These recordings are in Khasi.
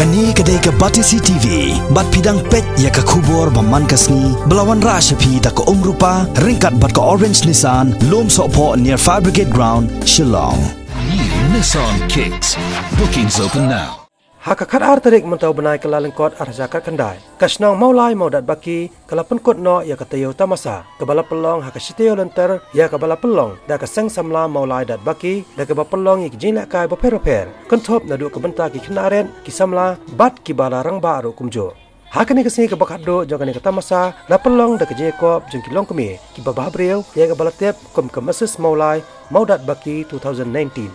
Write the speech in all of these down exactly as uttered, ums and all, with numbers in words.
Kane ka dei ka Batesi T V, bad phi dang peit ïa ka khubor ba man ka sngi, ba la wanrah sha phi da ka Umrupa, ryngkat bad ka Orange Nissan, Lumsohphoh near Fire Brigade Ground, Shillong. New Nissan Kicks. Bookings open now. Ha ka khatar tarik mynta u bnai Kyllalyngkot arhajar khatkhyndai, ka shnong Mawlai Mawdatbaki ka la pynkut noh ïa ka taïew tamasa, kaba la pynlong ha ka shi taïew lynter ïa kaba la pynlong da ka Seng Samla Mawlai Datbaki, da kaba pynlong ïa ki jingïalehkai bapher bapher, kynthup naduh ka bynta ki khynnah rit, ki samla bad kiba la rangbah ruh kumjuh. Ha kane ka sngi kaba khatduh jong kane ka tamasa la pynlong da ka jingïakob jong ki longkmie kiba bhabriew, ïa kaba la tip kum ka Missus Mawlai Mawdatbaki two thousand nineteen.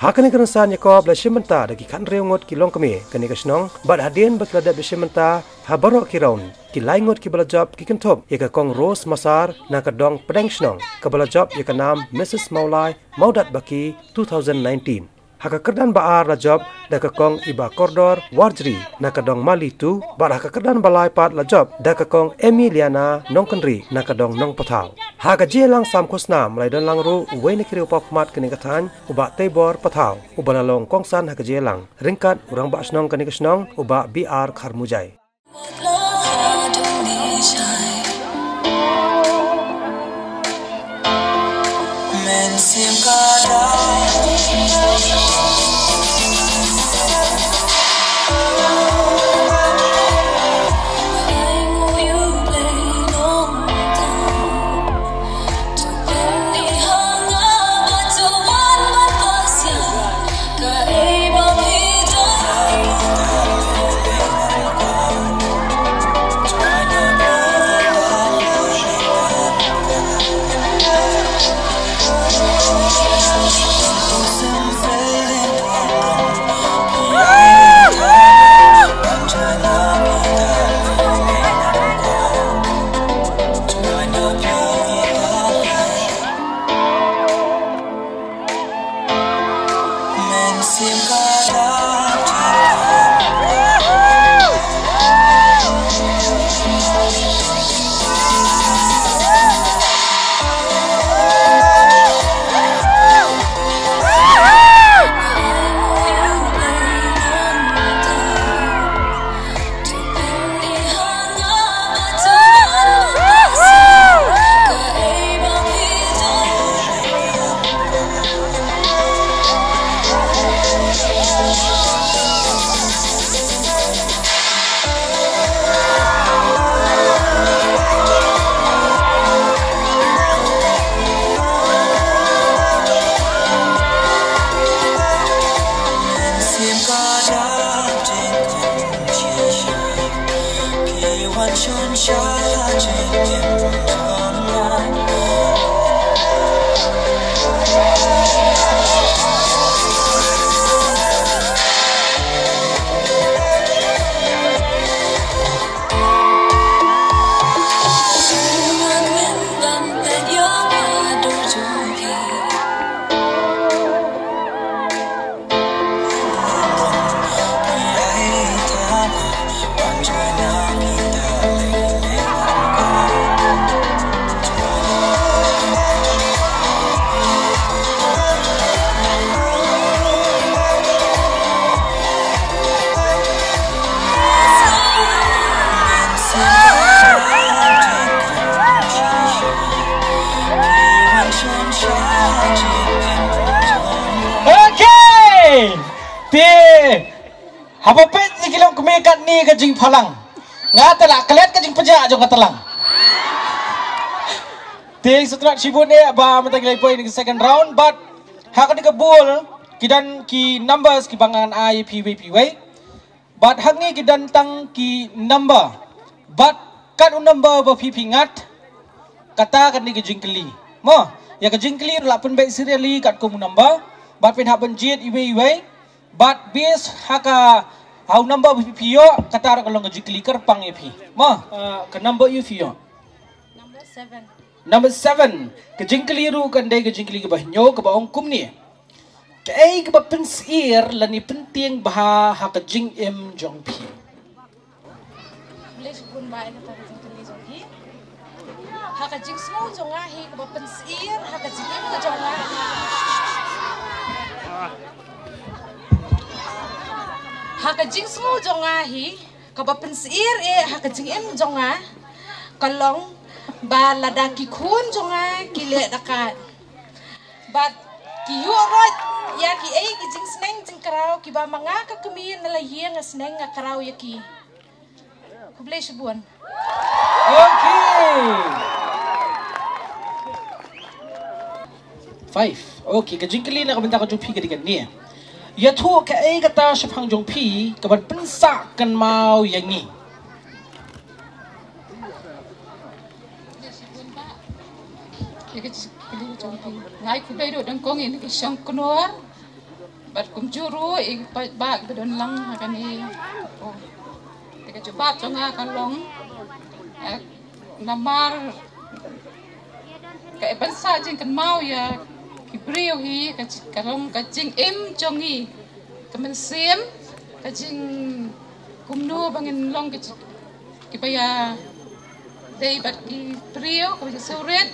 Ha kane ka rynsan ïakob la shim bynta da ki khathynriew ngut ki longkmie kane ka shnong, bad hadien ba ki la dep da shim bynta ha baroh ki round, ki lai ngut kiba la jop ki kynthup ïa ka Kong Rose Masar na ka dong Pdeng Shnong, kaba la jop ïa ka nam Missus Mawlai Mawdatbaki two thousand nineteen. Ha ka kyrdan ba ar la jop da ka Kong Ibakordor Warjri na ka dong Mali two, bad ha ka kyrdan ba lai pat la jop da ka Kong Emiliana Nongkynrih na ka dong Nongpathaw. Ha ka jingïalang sam khusnam la ïadonlang ruh uwei na ki riewpawkhmat kane ka thaiñ, u Bah Teibor Pathaw, uba la long kongsan ha ka jingïalang, ryngkat u Rangbah Shnong kane ka shnong, u Bah B R Kharmujai. Okay. Te haba peit ïa ki longkmie katne ka jingphalang, nga te la klet ka jingpynjah jong ka tlang. Te sngewthuh shibun eh ba mynta ngi la poi ïa ka second round, bad ha kane ka bul ki don ki numbers kiba ngan ai ïa phi iwei pa iwei. Bad hangne ki don tang ki number. Bad kat u number ba phi phi ngat, kata kane ka jingkylli. Mo, ïa ka jingkylli ruh la pynbeit serially katkum u number. Bad phin hap ban jied iwei iwei. Bad based ha ka, ha u number ba phi phi ïoh, kata ruh ka long ka jingkylli kyrpang ïa phi. Mo, uh, ka number ïa phi ïoh. Number seven. Number seven. Ka jingkylli ruh kan dei ka jingkylli kaba hynñiew kaba ong kumne. Kaei kaba pynsyier lane pyntieng bha ha ka jingim jong phi? Khublei shibun ba ïa kata ka jingkylli jong phi. Ha ka jingsngew jong nga hi kaba pynsyier ha ka jingim ka jong nga. Ha ka jingsngew jong nga hi, kaba pynsyier eh ha ka jingim jong nga ka long ba lada ki khun jong nga ki leh da ka, bad ki ïoh roi ïa ki ei ki jingsneng jingkraw kiba ma nga ka kmie na la ïing nga sneng nga kraw ïa ki. Khublei shibun. Okay. Five. Okay, ka jingkylli na ka bynta ka jong phi ka dei kane. Ïathuh kaei kata shaphang jong phi kaban pynsah kynmaw ïa ngi. Ngai khublei duh dang kong ini ki shong knor. Bad kumjuh ruh i paidbah kiba don lang ha kane. Te ka jubab jong nga ka long, eh, namar ka ban sa jingkynmaw ïa ki briew hi ka long ka jingim jong ngi. Ka mynsiem ka jing kumno ba ngin long ka jing kiba ïa dei bad ki briew, ka jingsurit,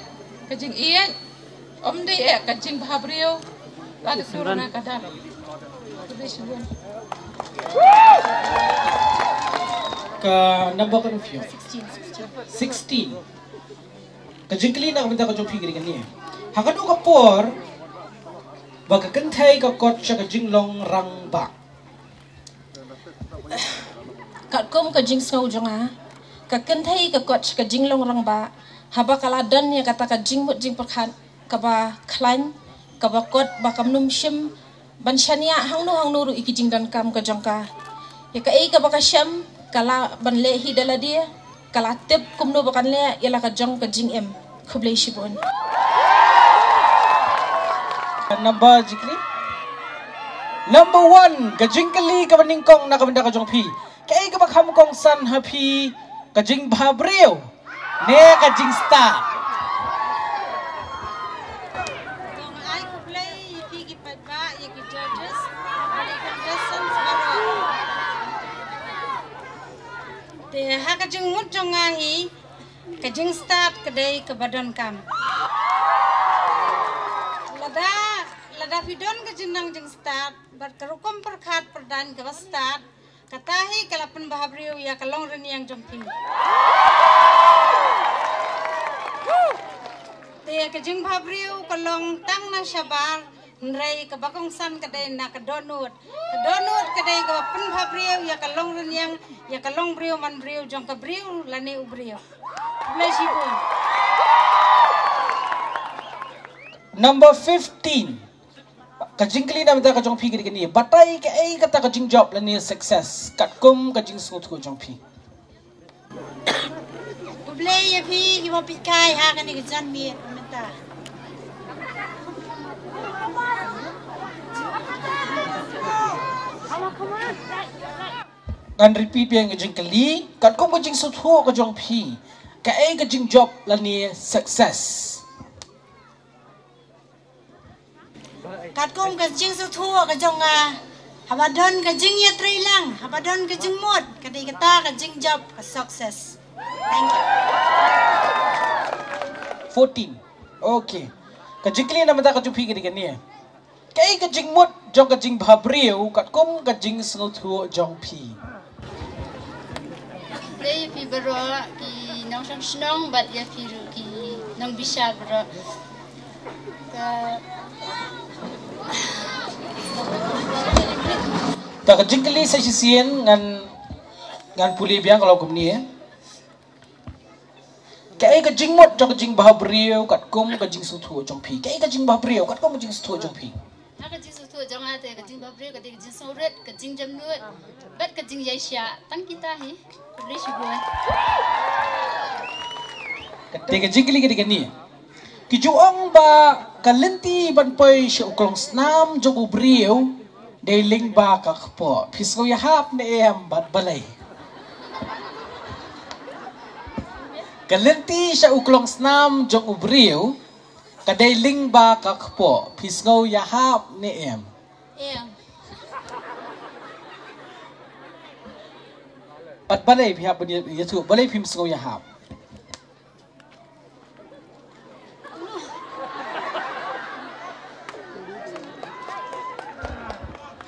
ka jingïeit, ym dei eh ka jingbha briew. La dep dur na ka dap. Ka number ka number sixteen. Ka jingkylli na ka bynta ka jong phi ka dei kane. Ha kano ka por ba ka kynthei ka kot sha ka jinglong rangbah? Katkum ka jingsngew jong nga, ka kynthei ka kot sha ka jinglong rangbah haba ka la don ïa kata ka jingmut jingpyrkhat kaba khlaiñ, kaba kot ba kam nym shym ban shaniah hangno hangno ruh ïa ki jingdonkam ka jong ka. Ïa kaei kaba ka shem ka lah ban leh hi da lade. Ka la tip kumno ba kan leh ïa la ka jong ka jingim. Khublei shibun. Number jingkylli. Number one, ka jingkylli kaba nyngkong na ka bynta ka jong phi. Kaei kaba kham kongsan ha phi, ka jingbha briew ne ka jingstad? Ai khublei ïa phi ki paidbah, ïa ki judges, ïa ki contestants baroh. Te ha ka jingmut jong nga hi, ka jingstad ka dei kaba donkam. Lada, lada phi don ka jingnang jingstad bad ka rukom pyrkhat pyrdaiñ kaba stad, kata hi ka la pynbha briew ïa ka long rynïeng jong phi. Te ka jingbha briew ka long tang na shabar, hynrei kaba kongsan ka dei na ka dohnud. Ka dohnud ka dei kaba pynbha briew ïa ka long rynïeng, ïa ka long briew man briew jong ka briew lane u briew. Khublei shibun. Number fifteen. Ka jingkylli na bynta ka jong phi ka dei kane. Batai kaei kata ka jingjop lane success katkum ka jingsngewthuh jong phi. Khublei ïa phi kiba peit kai ha kane ka janmiet mynta. Ngan repeat biang ka jingkylli, katkum ka jingsngewthuh ka jong phi, kaei ka jingjop lane success? Katkum ka jingsngewthuh ka jong nga, haba don ka jingïatreilang, haba don ka jingmut, ka dei kata ka jingjop ka success. Thank you. Fourteen. Okay. Ka jingkylli na bynta ka jong phi ka dei kane. Kaei ka jingmut jong ka jingbha briew katkum ka jingsngewthuh jong phi? Khublei ïa phi baroh ki nongshong shnong bad ïa phi ruh ki nongbishar baroh. Ka, ka jingkylli sa shisien ngan, ngan pule biang ka long kumne. Kaei ka jingmut jong ka jingbha briew katkum ka jingsngewthuh jong phi? Kaei ka jingbha briew katkum ka jingsngewthuh jong phi? Ha ka jingsngewthuh jong nga te ka jingbha briew ka dei ka jingsngewrit, ka jingjemnud bad ka jingïaishah. Tang kita hi. Khublei shibun. Te ka jingkylli ka dei kane. Ki ju ong ba ka lynti ban poi sha u klongsnam jong u briew dei lyngba ka kpoh. Phi sngew ïahap ne em bad balei? Ka lynti sha u klongsnam jong u briew ka dei lyngba ka kpoh. Phi sngew ïahap ne em? Em. Bad balei phi hap ban ïathuh, balei phim sngew ïahap?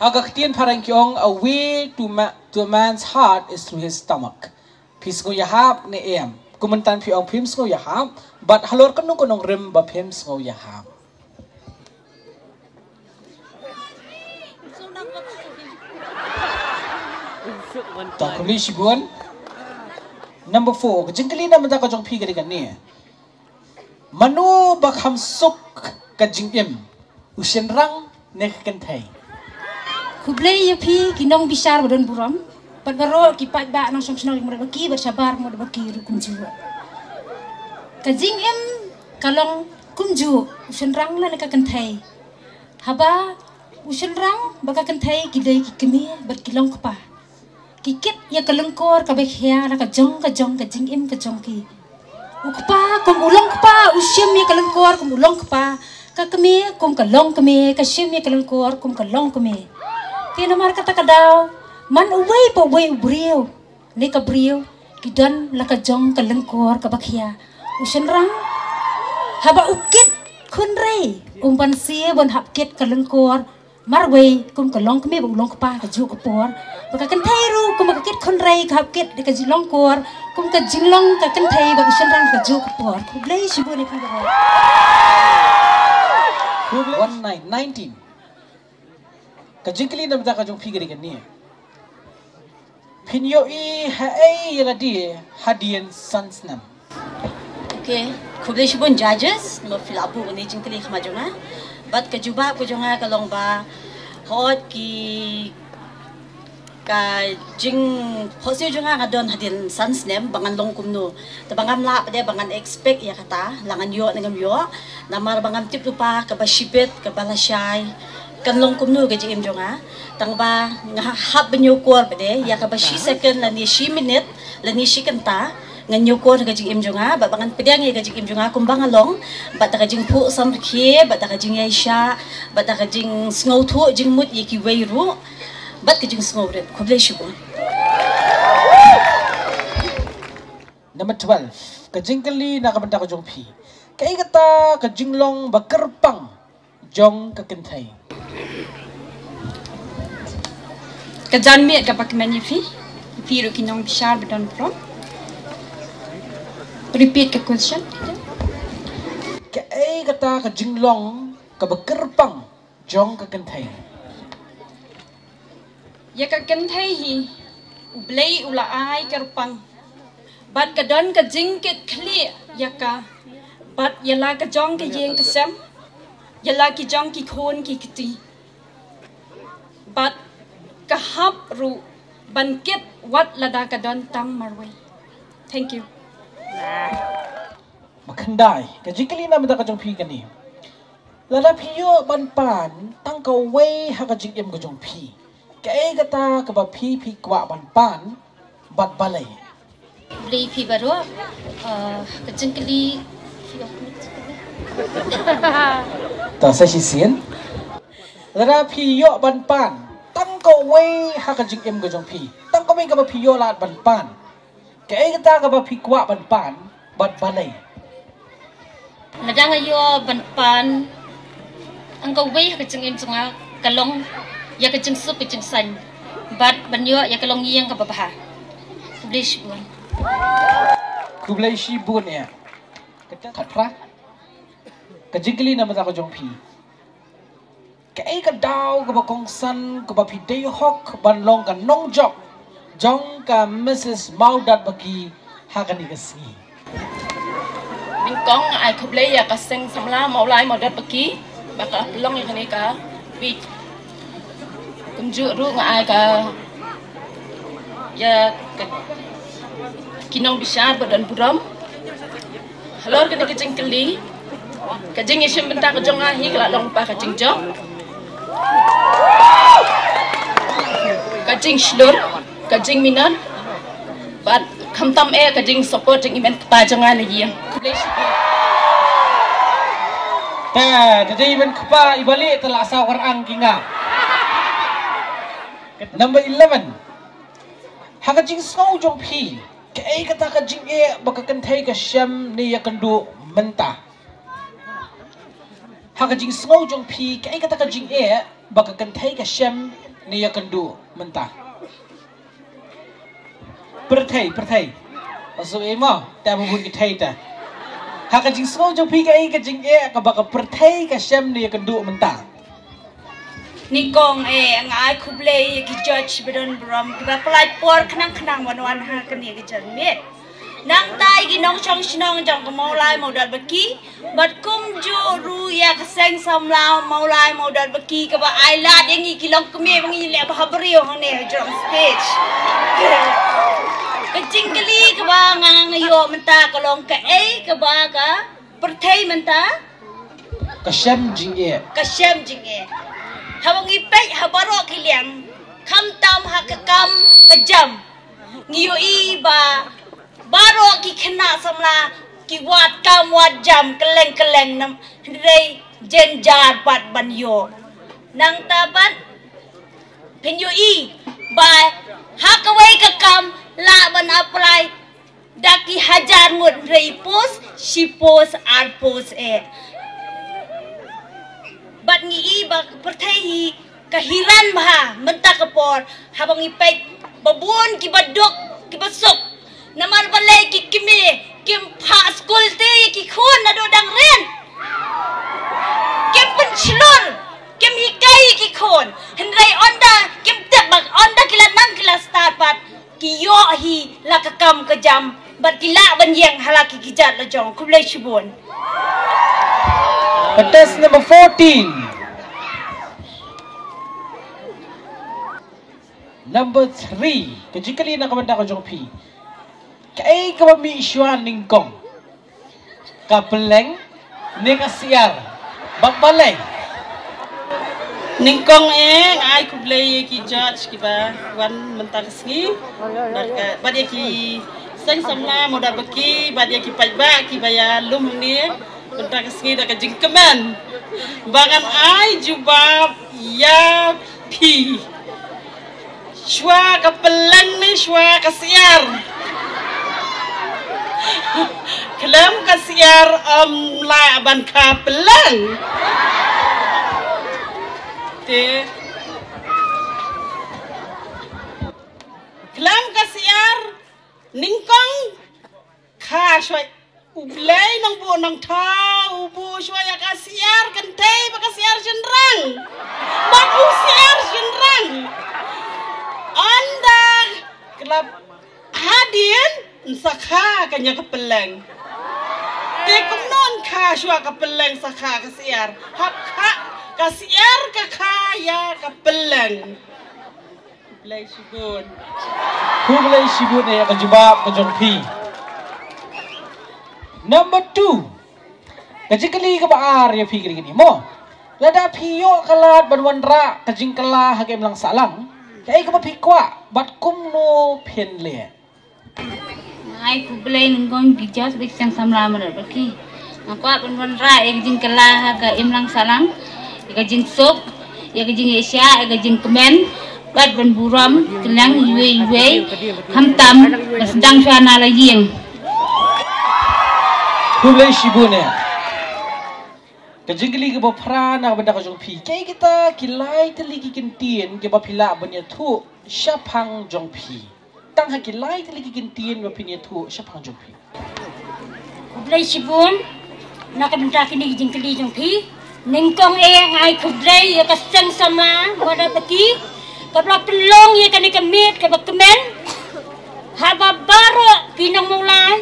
Ha ka ktien phareng ki ong, a way to, ma to a man's heart is through his stomach. Phi sngew ïahap ne em? Kumta phi ong phim sngew ïahap, bad halor kano kano rim ba phim sngew ïahap. Ta kuli shibun. Number four, ka jingkylli na bynta ka jong phi ka dei kane. Mano ba kham suk ka jingim, u shynrang ne ka kynthei? Khublei ïa phi ki nongbishar ba don burom, bad baroh ki paidbah nongshong shnong, ïa ka mut ba ki bad shabar mut ba ki ruh kumjuh. Ka jingim ka long kumjuh, u shynrang lane ka kynthei. Haba u shynrang bad ka kynthei ki dei ki kmie bad ki long kpa. Ki kit ïa ka lyngkor kaba khia na ka jong ka jong ka jingim ka jong ki. U kpa kum u long kpa, u shim ïa ka lyngkor kum u long kpa. Ka kmie kum ka long kmie, ka shim ïa ka lyngkor kum ka long kmie. Te namar kata ka daw, man uwei pa uwei u briew ne ka briew ki don la ka jong ka lyngkor kaba khia. U shynrang haba u kit khun rei, um banse ban hap kit ka lyngkor marwei kum ka long kmie bad u long kpa ka juh ka por. Bad ka kynthei ruh kum ka kit khun rei ka hap kit da ka jinglyngkor kum ka jinglong ka kynthei bad u shynrang ka juh ka por. Khublei shibun ïa phi baroh. One nine nineteen. Ka jingkylli na bynta ka jong phi ka dei kane. Phin ïohi haei ïa lade hadien san snem? Okay, khublei shibun judges, namar phi la buh kane ka jingkylli ha khmat jong nga. Bad ka jubab ka jong nga ka long ba, hooid ki, ka jingphohsiew jong nga nga don hadien san snem ba ngan long kumno. Te ba ngam lah pat de ba ngan expect ïa kata, la ngan ïoh ne ngam ïoh. Namar ba ngam tip lypa kaba shibit, kaba lashai kan long kumno ka jingim jong nga. Tang ba nga hap ban ñiewkor pat de ïa kaba shi second lane shi minit lane shi kynta, ngan ñiewkor ka jingim jong nga, bad ba ngan pdiang ïa ka jingim jong nga kumba nga long, bad da ka jingphuh samrkhie, bad da ka jingïaishah, bad da ka jingsngewthuh jingmut ïa kiwei ruh, bad ka jingsngewrit. Khublei shibun. Number twelve, ka jingkylli na ka bynta ka jong phi. Kaei kata ka jinglong ba kyrpang jong ka kynthei? Ka janmiet kaba kmen ïa phi, phi ruh ki nongbishar ba don burom. Repeat ka question. Kaei kata ka jinglong kaba kyrpang jong ka kynthei? Ïa ka kynthei hi U Blei u la ai kyrpang, bad ka don ka jingkitkhlieh ïa ka, bad ïa la ka jong ka ïing ka sem, ïa la ki jong ki khun ki kti, bad ka hap ruh ban kit wat lada ka don tang marwei. Thank you. Ba khyndai, ka jingkylli na bynta ka jong phi kane. Lada phi ïoh ban pan tang kawei ha ka jingim ka jong phi, kaei kata kaba phi phi kwah ban pan bad balei? Khublei phi baroh, uh, ka jingkylli. Ta sa shisien. Lada phi ïoh ban pan tang kawei ha ka jingim ka jong phi, tang kawei kaba phi ïoh lad ban pan, kaei kata kaba phi kwah ban pan bad balei? Lada nga ïoh ban pan tang kawei ha ka jingim jong nga, ka long ïa ka jingsuk ka jingsain, bad ban ïoh ïa ka longïing kaba bha. Khublei shibun. Khublei shibun ïa. Kata khatphra, ka jingkylli na bynta ka jong phi. Kaei ka daw kaba kongsan kaba phi dei hok ban long ka nongjop jong ka Missus Mawdatbaki ha kane ka sngi? Nyngkong ai khublei ïa ka seng samla Mawlai Mawdatbaki ba ka pynlong ïa kane ka bit. Kumjuh ruh nga ai ka ïa ka ki nongbishar ba don burom. Halor kane ka jingkylli, ka jingïashim bynta ka jong nga hi ka la long ba ka jingjop, ka jingshlur, ka jingminot, bad khamtam eh ka jingsupport jong i mei kpa jong nga na ïing. Khublei shibun. Te, te dei i mei kpa i bali te la saw kyrang ki nga. Number eleven. Ha ka jingsngew jong phi, kaei kata ka jingeh ba ka kynthei ka shem ne ïakynduh mynta? Ha ka jingsngew jong phi, kaei kata ka jingeh ba ka kynthei ka shem Ïakynduh mynta. Pyrthei, pyrthei. Asu imo, ta bubun ki thei ta. Ha ka jingsngew jong phi kaei ka jingeh kaba ka pyrthei ka shem ne ïakynduh mynta. Nyngkong eh, nga ai khublei ïa ki judge ba don burom, kiba pynlait por khnang khnang ban wan ha kane ka janmiet. Nangta ïa ki nongshong shnong jong ka Mawlai Mawdar Baki, bad kumjuh ruh ïa ka seng samla Mawlai Mawdar Baki kaba ai lad ïa ngi ki longkmie ba ngi leh bha briew hangne ha jrong stage. Ka jingkylli kaba nga nga ïoh mynta ka long kaei kaba ka pyrthei mynta ka shem jingeh. Ka shem jingeh. Haba ngi peit ha baroh ki liang, khamtam ha ka kam ka jam, ngi ïohi ba baroh ki khynnah samla ki wad kam wad jam kylleng kylleng, nam hynrei jynjar pat ban ïoh. Nangta pat phin ïohi ba ha kawei ka kam lah ban apply da ki hajar ngut, hynrei post, shi post, ar post eh. Bad ngi i ba ka pyrthei hi ka hiran bha mynta ka por, haba ngi peit ba bun kiba duk kiba suk. Namar balei ki kmie kim phah skul te ïa ki khun naduh dang rit. Kim pynshlur, kim hikai ïa ki khun. Hynrei ynda kim tip ba ynda ki la nang ki la stad pat, ki ïoh hi la ka kam ka jam bad ki lah ban ïeng ha la ki kjat la jong. Khublei shibun. Contestant number fourteen. Number three. Ka jingkylli na ka bynta ka jong phi. Kaei kaba mih shuwa nyngkong? Ka pylleng ne ka syiar? Bad balei? Nyngkong eh, nga ai khublei ïa ki judge kiba wan mynta ka sngi. Bad ka, bad ïa ki seng samla Mawdar Baki, bad ïa ki paidbah kiba ïalum hangne mynta ka sngi da ka jingkmen ba ngan ai jubab ïa phi. Shuwa ka pylleng ne shuwa ka syiar? Khlem ka syiar ym lah ban kha pylleng. Te khlem ka syiar nyngkong kha shuwa. U Blei nongbuh nongthaw u buh shuwa ïa ka syiar kynthei bad ka syiar shynrang. Bad u syiar shynrang, ynda ka la hadien, yn sa kha kane ka pylleng. Te kumno yn kha shuwa ka pylleng sa kha ka syiar? Hap kha ka syiar ka kha ïa ka pylleng. Khublei shibun. Khublei shibun ïa ka jubab ka jong phi. Number two. Ka jingkylli kaba ar ïa phi ka dei kane mo. Lada phi ïoh ka lad ban wanrah ka jingkylla ha ka imlang sahlang, kaei kaba phi kwah bad kumno phin leh? Nga ai khublei nyngkong ki judge bad ki seng samla Mawdar Baki. Nga kwah ban wanrah ïa ka jingkylla ha ka imlang sahlang, ïa ka jingsuk, ïa ka jingïasyah, ïa ka jingkmen bad ban burom kylliang iwei iwei, khamtam ban sdang shuwa na la ïing. Khublei shibun eh. Ka jingkylli kaba phra na ka bynta ka jong phi. Kaei kita ki lai tylli ki kyntien kiba phi lah ban ïathuh shaphang jong phi? Tang ha ki lai tylli ki kyntien ba phin ïathuh shaphang jong phi. Khublei shibun na ka bynta kine ki jingkylli jong phi. Nyngkong eh, nga ai khublei ïa ka seng samla Mawdar Baki kaba la pynlong ïa kane ka miet kaba kmen. Haba baroh ki nong Mawlai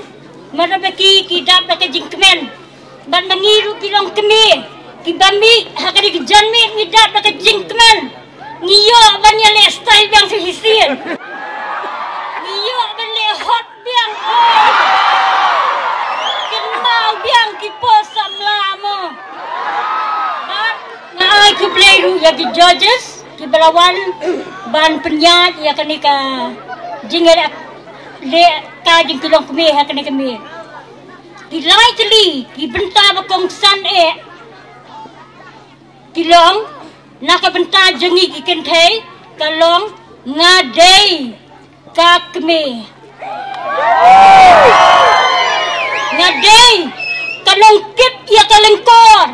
Mawdar Baki ki dap da ka jingkmen. Bad ma ngi ruh ki longkmie kiba mih ha kane ka janmiet ngi dap da ka jingkmen. Ngi ïoh ban ïaleh style biang shisien. Ngi ïoh ban leh hot biang. Kynmaw biang ki post samla mo. Bad nga ai khublei ruh ïa ki judges kiba la wan ban pynïaid ïa kane ka jingïaleh ka jingkylong kmie ha kane ka miet. Ki lai tylli ki bynta ba kongsan eh ki long na ka bynta jong ngi ki kynthei, ka long nga dei ka kmie. Nga dei ka nongkit ïa ka lyngkor.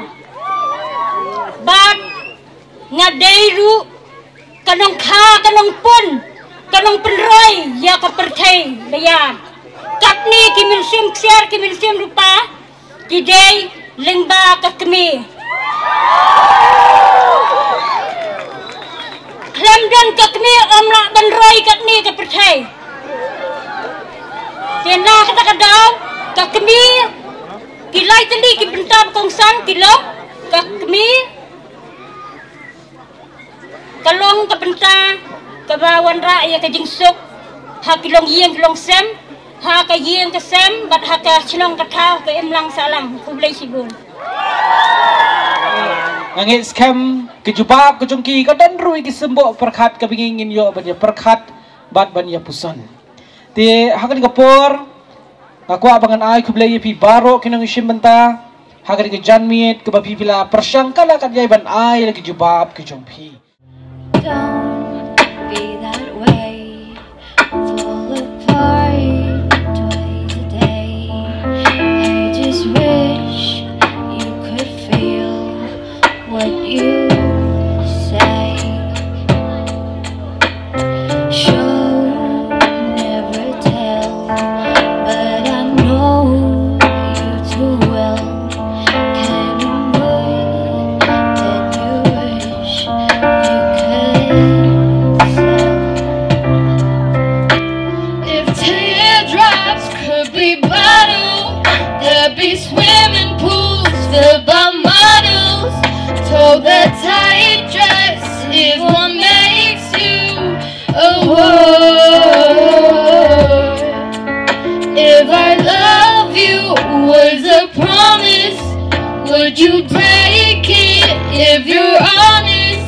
Bad nga dei ruh Ka nongkha, ka nongpun, ka nongpynroi ïa ka pyrthei ba ïa. Katni ki mynsiem ksiar, ki mynsiem rupa, ki dei lyngba ka kmie. Khlem don ka kmie ym lah ban roi katni ka pyrthei. Te na kata ka daw, ka kmie, ki lai tylli ki bynta ba kongsan ki long, ka kmie ka long ka bynta kaba wanrah ïa ka jingsuk ha ki longïing ki longsem, ha ka ïing ka sem bad ha ka shnong ka thaw ka imlang sahlang. Khublei shibun. Nga ngeit skhem ka jubab ka jong ki ka don ruh ïa ki symboh pyrkhat kaba ngi ngin ïoh ban ïa pyrkhat bad ban ïa puson. Te ha kane ka por nga kwah ba ngan ai khublei ïa phi baroh ki nongshim bynta ha kane ka janmiet kaba phi phi la pyrshang ka la ka jai ban ai la ki jubab ki jong phi. Don't be that way. Fall apart twice a day. I just wish you could feel what you say. Show never tell, but I know you too well. Can you move? Can you wish you could sell? If teardrops could be bottled, there'd be swimming pools filled by models. Told that tight dress is what makes you a war. If I love you was a promise, would you break it if you're honest?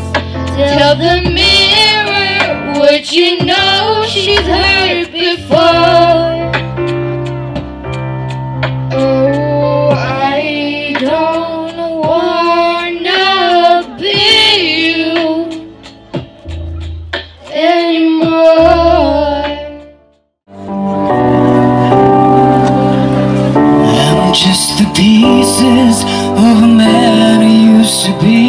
Tell the mirror what you know she's heard before. Oh, I don't wanna be you anymore. I'm just the pieces of a man I used to be.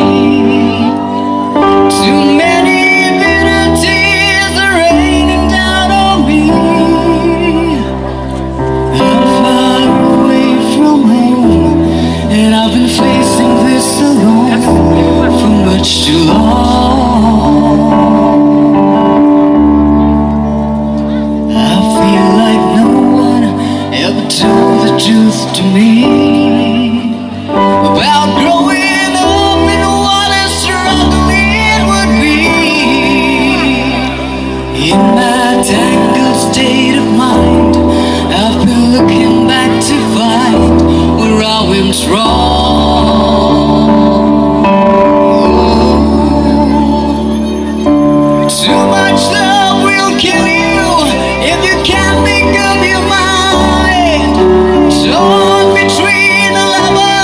Too many bitter tears are raining down on me. I'm far away from home, and I've been facing this alone for much too long. I feel like no one ever told the truth to me about growing up and what a struggle it would be. In my tangled state of mind, I've been looking back to find where I went wrong. Too much love will kill you if you can't make up your mind. Torn between the lover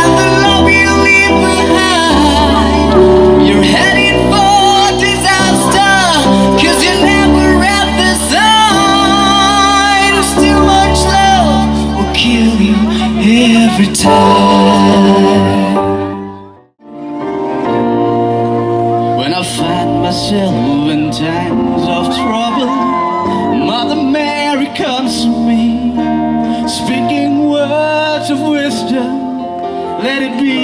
and the love you leave behind. You're heading for disaster, 'cause you never read the signs. Too much love will kill you every time. When I find myself in times of trouble, Mother Mary comes to me, speaking words of wisdom, let it be.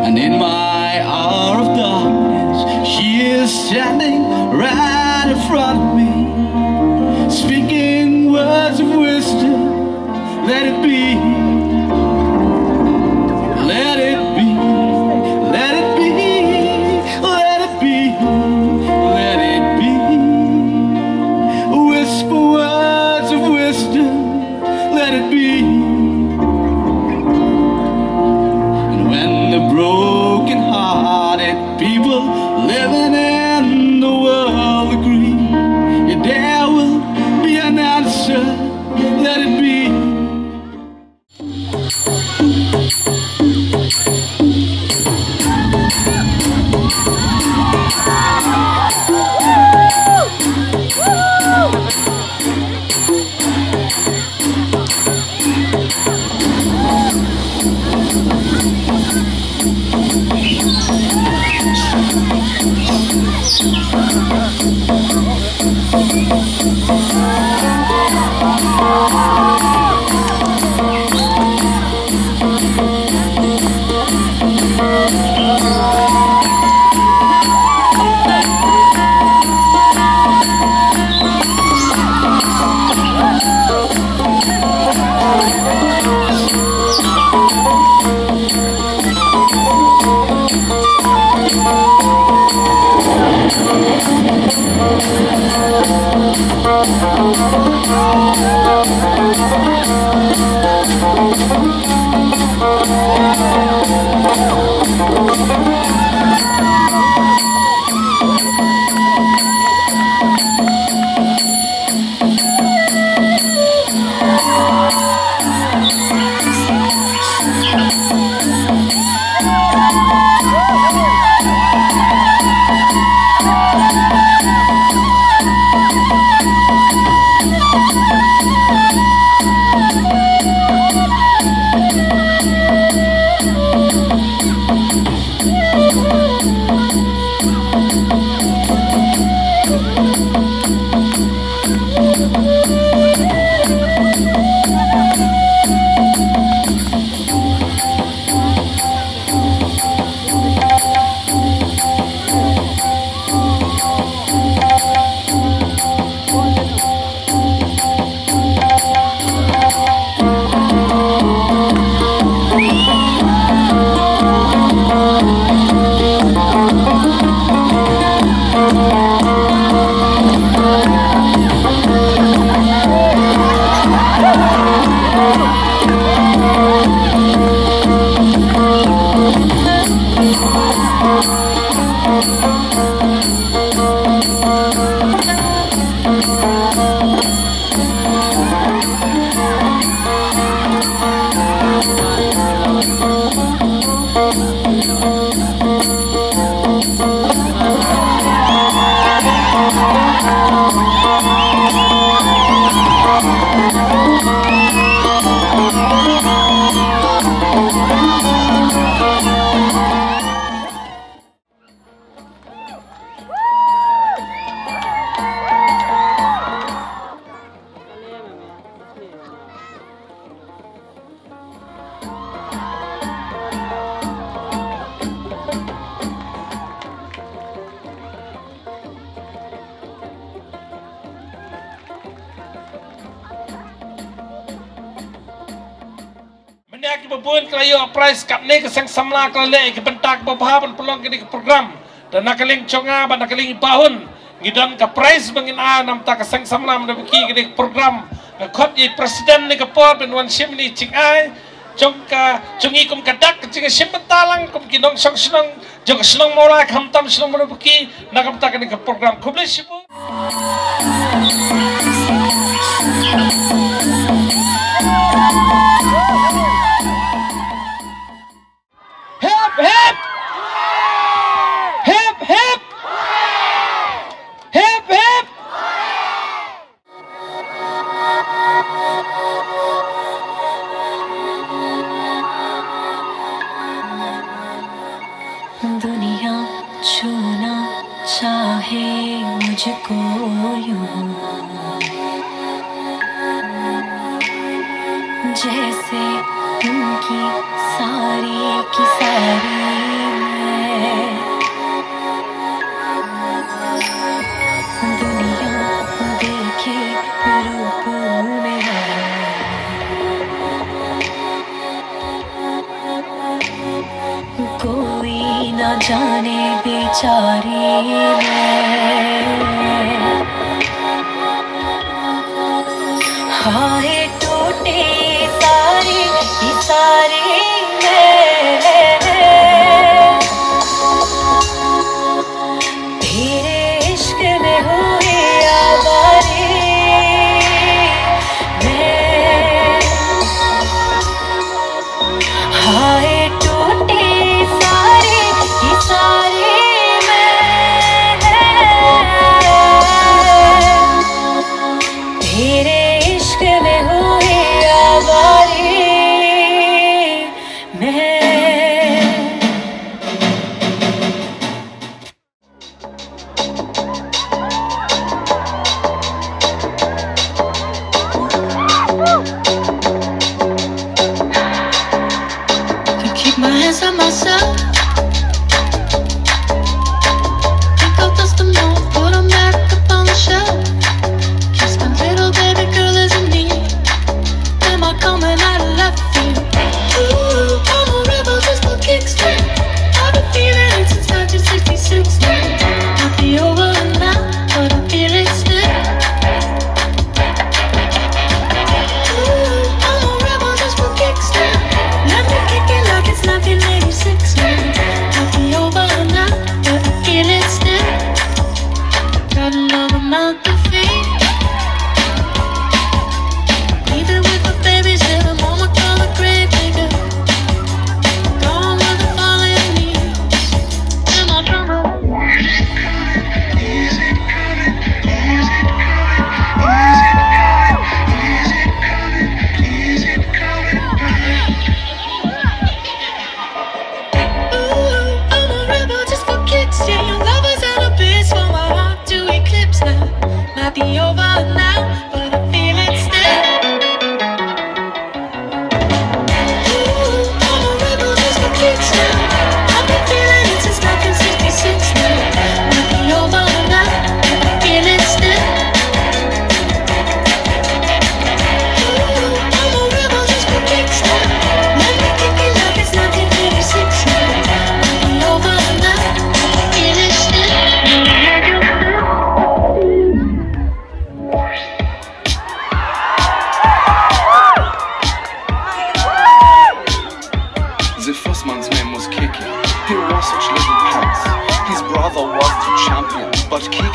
And in my hour of darkness, she is standing right in front of me, speaking words of wisdom, let it be. Let it be. Let it be. Let it be. Let it be. Whisper words of wisdom, let it be. And when the broken-hearted people living in the world agree, yeah, there will be an answer, let it be. Mynta kiba bun ki la ïoh prize katne ka seng samla ka la leh ïa ka bynta kaba bha ban pynlong kane ka program. Te na ka liang jong nga bad na ka liang i Bah Hun, ngi don ka prize ba ngin ai namar ka seng samla mynta ba ki kane ka program. Nga khot ïa i president ne ka por ban wan shim ïa i jingai jong ka, jong ngi kum ka dak ka jingshim bynta lang kum ki nongshong shnong jong ka shnong Mawlai khamtam shnong Mawlai ba ki na ka bynta kane ka program. Khublei shibun. Hip, hip. Hip, hip. Hip, hip. दुनिया छूना चाहे मुझको यूं, जैसे उनकी सारी की सारी मैं दुनिया देखे रूप मेरा। कोई ना जाने बेचारी में हाय टूटी सारी की सारी में। तेरे इश्क में हुई आवारी मैं। हाय टूटी सारी की सारी मैं।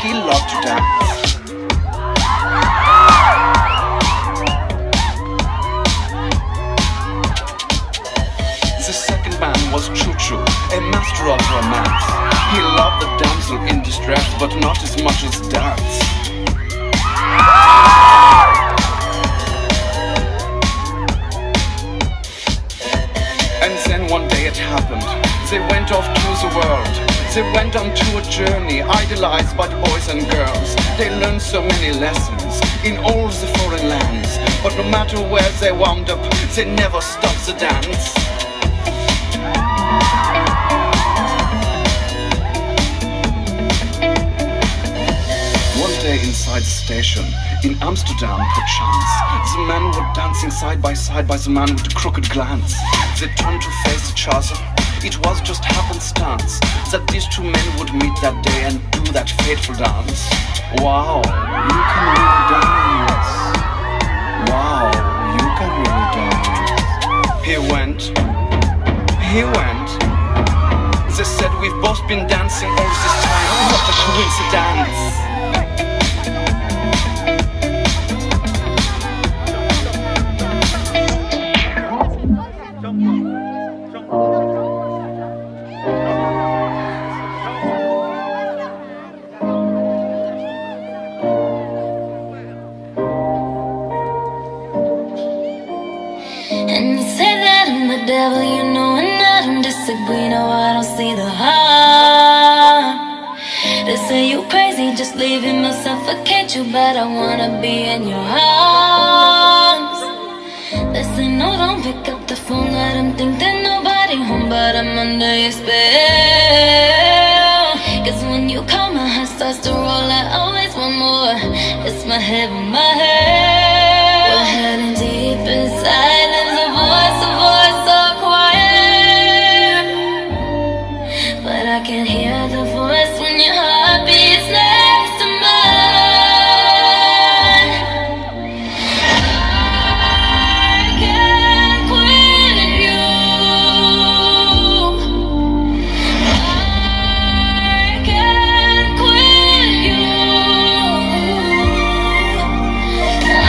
He loved to dance. The second man was Choo Choo, a master of romance. He loved the damsel in distress, but not as much as dance. And then one day it happened. They went off to the world. They went on to a journey, idolized by the boys and girls. They learned so many lessons in all the foreign lands. But no matter where they wound up, they never stopped the dance. One day inside the station, in Amsterdam, perchance, the men were dancing side by side by the man with the crooked glance. They turned to face each other. It was just happenstance that these two men would meet that day and do that fateful dance. Wow, you can really dance. Wow, you can really dance. He went, he went. They said, "We've both been dancing all this time. What a coincidence." And you say that I'm the devil, you know I'm not, I'm just a green, oh, I don't see the harm. They say you crazy, just leaving me suffocate you, but I wanna be in your arms. They say no, don't pick up the phone, I don't think there's nobody home, but I'm under your spell. Cause when you call, my heart starts to roll, I always want more. It's my head, my head. We're heading deep inside, there's a voice, a voice so quiet. But I can hear the voice when your heart beats next to mine. I can't quit you. I can't quit you. I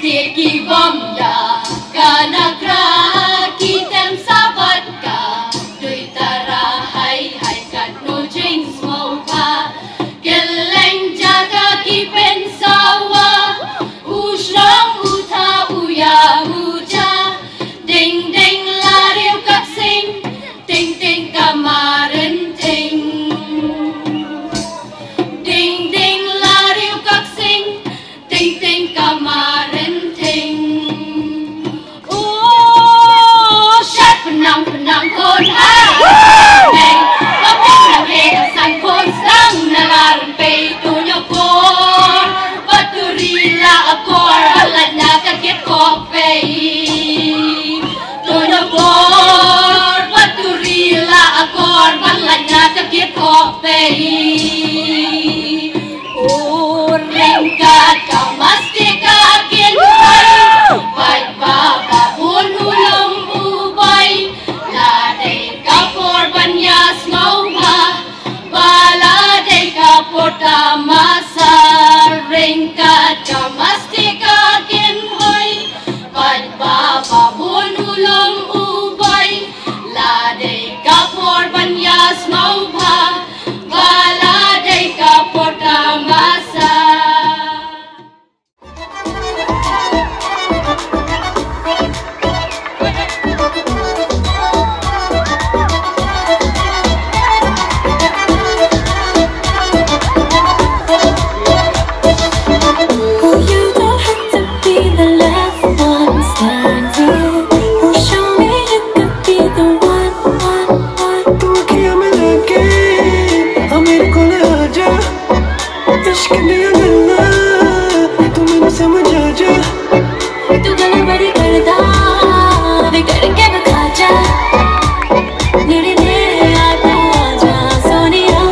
Te ki bom ïa ka nakra, ki tem sabat ka dui tara, hai hai katno jingsngewbha. Kylleng jaka ki pynsawa, u shnong u thaw u ïa u ja. Ding ding la riewkak ka sing, ting ting ka marin ting. Ding ding la riewkak ka sing, ting ting ka marin ting. O shat pynang pynang khun ha. Neng ka pynang he ka san khun sdang na la rem pei tu nyokor. Baturi la akor, la na ka kit kok pei. Tono bor baturi la akor, ban lait na ka kit kok pei. O rengkat ka mastika kin bai, bai ba ba bun u lum u bai. La dei ka por ban ïa sngewbha. Ba la dei ka por tamasa, rengkat ka mastika kin hoi. Bad ba ba bun u lum u bai, la dei ka por ban ïa sngewbha. Ba la dei ka por tamasa. Oh, you don't have to be the last one standing. Oh, show me you could be the one, one, one. तू अखियां मिला के, हाँ, मेरे कोल आजा। इश्क दिया गल्ला, तू मैनू समझ आ जा। तू गल्ला बड़ी करदा, वे करके विखा जा। नेड़े नेड़े आ तू आ जा, सोनिया।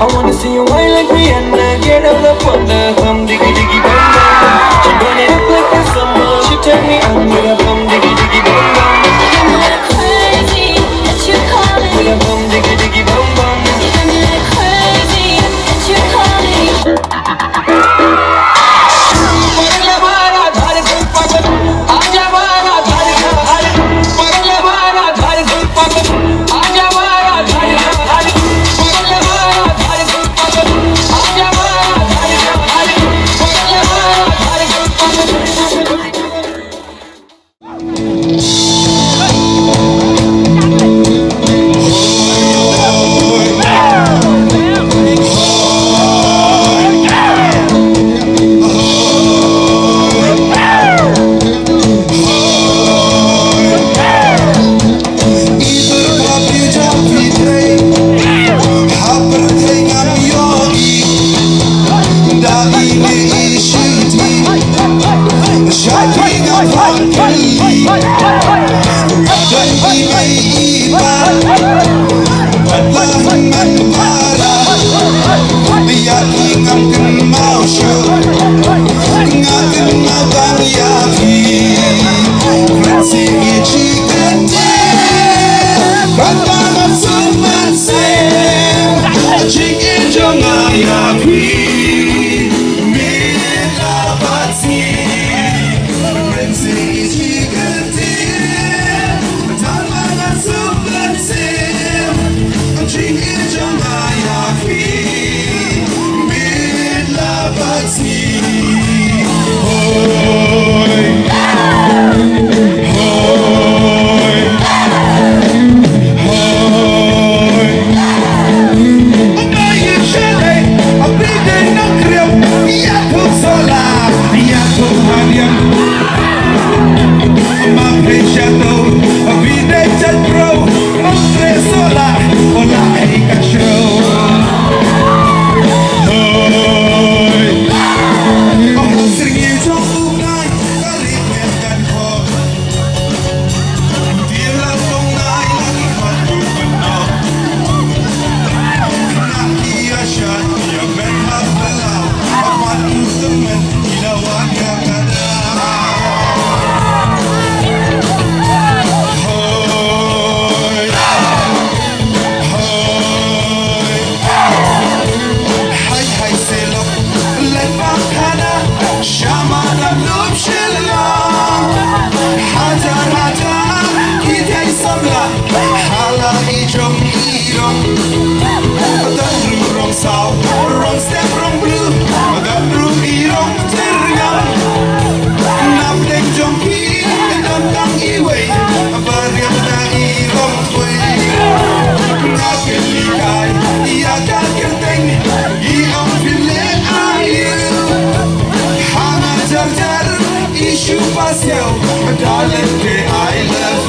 I wanna see you wine like Rihanna, get on the thunder, hum diggy diggy bang bang. She burn it up like the summer, she turn me on with a hum diggy diggy bang bang. You got me like crazy, that you calling. With a hum diggy diggy bang bang. You got me like crazy, that you calling. Don ruh rong saw, rong step, rong blue, don ruh i rong tyrngam. Na pdeng jong phi don tang iwei ba riam da i rong thui. Nga kylli kai ïa ka kyrteng, i ong phin leh aïu? Ha nga jar jar i shu pasiaw, darling, te I love